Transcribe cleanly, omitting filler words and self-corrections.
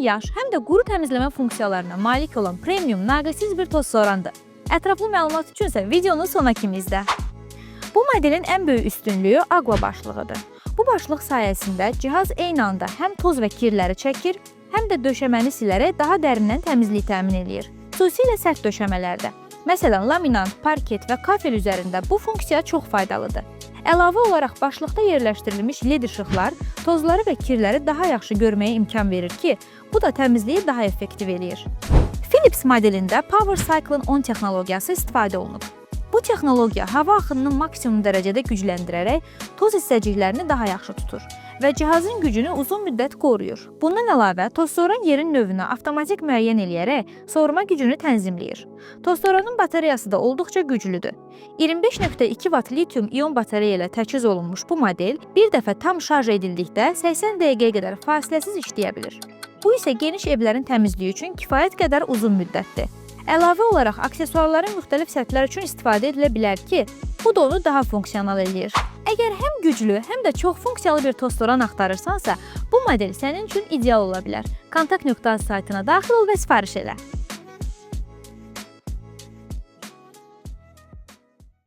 yaş, həm də quru təmizləmə funksiyalarına malik olan premium naqilsiz bir toz sorandır. Ətraflı məlumat üçünsə videonu sona kimi izlə. Bu modelin ən böyük üstünlüyü Aqua başlığıdır. Bu başlıq sayəsində cihaz eyni anda həm toz və kirləri çəkir, həm də döşəməni silərək daha dərindən təmizlik təmin eləyir. Xüsusilə sərt döşəmələrdə. Məsələn, laminat, parket və kafel üzərində bu funksiya çox faydalıdır. Əlavə olaraq başlıqda yerləşdirilmiş led işıqlar tozları və kirləri daha yaxşı görməyə imkan verir ki, bu da təmizliyi daha effektiv eləyir. Philips modelində Power Cyclone 10 texnologiyası istifadə olunub. Bu texnologiya hava axınını maksimum dərəcədə gücləndirərək toz hissəciklərini daha yaxşı tutur və cihazın gücünü uzun müddət qoruyur. Bundan əlavə, tozsoran yerin növünü avtomatik müəyyən eləyərək sorma gücünü tənzimləyir. Tozsoranın batareyası da olduqca güclüdür. 25.2 Watt lityum-ion batareya ilə təchiz olunmuş bu model bir dəfə tam şarj edildikdə 80 dəqiqəyə qədər fasiləsiz işləyə bilir. Bu isə geniş evlərin təmizliyi üçün kifayət qədər uzun müddətdir. Əlavə olaraq aksesuarların müxtəlif səthlər üçün istifadə edilə bilər ki, bu da onu daha funksional eləyir. Əgər həm güclü, həm də çox funksiyalı bir tozsoran axtarırsansa, bu model sənin üçün ideal ola bilər. Kontakt.az saytına daxil ol və sifariş elə.